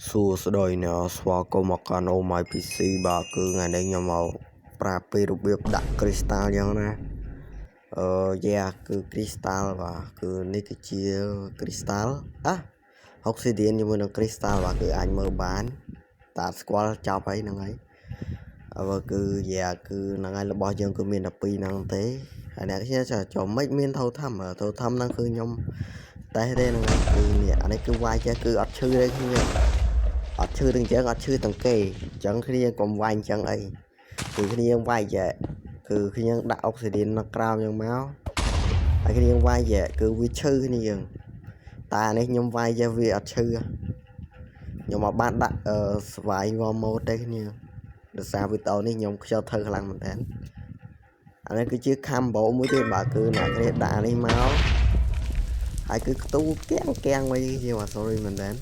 សួស្តីអ្នកស្វាគមន៍មកកាន់ Oh My PC បាទគឺថ្ងៃនេះខ្ញុំមកប្រាប់ពីរបៀបដាក់ crystal យ៉ាងណាអឺយ៉ាគឺ crystal បាទគឺនេះគឺជា crystal អា obsidian ជាមួយនឹង crystal បាទគឺអាចមើលបានតាស្គាល់ចប់ហើយហ្នឹងហើយអើគឺយ៉ាគឺហ្នឹងហើយរបស់យើងគឺមានតែពីរហ្នឹងទេហើយអ្នកខ្ញុំចុះមិនមាន totem totem ហ្នឹងគឺខ្ញុំតេស្តទេហ្នឹងហើយគឺនេះអានេះគឺវាយចេះគឺអត់ឈឺទេខ្ញុំអត់ឈឺទាំងចឹងអត់ឈឺទាំងគេអញ្ចឹងគ្នាកុំវាយអញ្ចឹងអីគឺគ្នាវាយចេះគឺគ្នាដាក់ obsidian នៅក្រោមអញ្ចឹងមកហើយគ្នាវាយចេះគឺវាឈឺគ្នាយើងតែអានេះខ្ញុំវាយចេះវាអត់ឈឺខ្ញុំមកបានដាក់ survival mode ទេគ្នាដោយសារវីដេអូនេះខ្ញុំខ្ជិលធ្វើខ្លាំងមែនតើអានេះគឺជា combo មួយទៀតបាទគឺអ្នកគ្នាដាក់នេះមកហើយគឺខ្ទូកៀងកៀងវិញជាបាទ sorry មែនតើឥ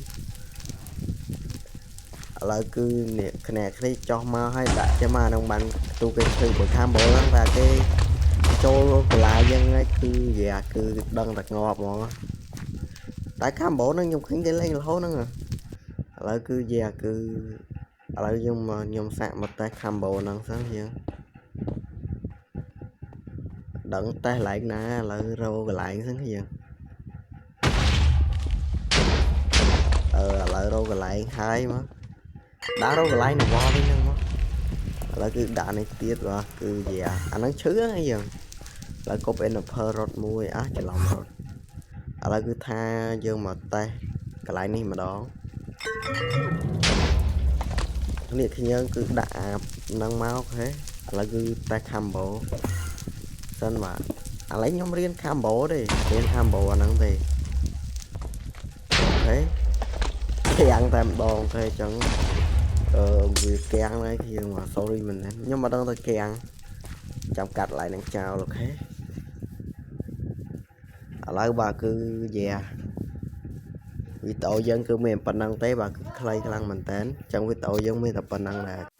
ឡូវគឺអ្នកគ្នាគ្នាចោះមកឲ្យដាក់ចាំមកនឹងបានខ្ទូគេឈឺបើ combo ហ្នឹងតែគេចូលកន្លាយយើងហ្នឹងគឺយ៉ាគឺដឹងតែងាប់ហ្មងតែ combo ហ្នឹងខ្ញុំឃើញគេលេងរហូតហ្នឹងឥឡូវគឺយ៉ាគឺឥឡូវយើងមកខ្ញុំសាកមកតេស្ត combo ហ្នឹងសិនយើងដឹងតេស្តកន្លែងណាឥឡូវរកកន្លែងសិនយើងអឺឥឡូវរកកន្លែងហើយមកដាក់រកកន្លែងនវល់វិញហ្នឹងមកឥឡូវគឺដាក់នេះទៀតបាទគឺយ៉ាអាហ្នឹងឈឺហ្នឹងយើងឥឡូវគប់ Ender រត់មួយអះច្រឡំរត់ឥឡូវគឺថាយើងមកតេស្តកន្លែងនេះម្ដងនេះខ្ញុំគឺដាក់អាហ្នឹងមកហេឥឡូវគឺតេស្ត combo សិនបាទឥឡូវខ្ញុំរៀន combo ទេរៀន combo អាហ្នឹងទេOK គាំងតែម្ដងទេអញ្ចឹងអឺវាគាំងហើយខ្ញុំ sorry មែនទេខ្ញុំមិនដឹងទៅគាំងចាំកាត់ឡៃនឹងចោល OK ឥឡូវបាទគឺយ៉ាវីដេអូយើងគឺមានប៉ុណ្ណឹងទេបាទគឺខ្លីខ្លាំងមែនតើអញ្ចឹងវីដេអូយើងមានតែប៉ុណ្ណឹងដែរ។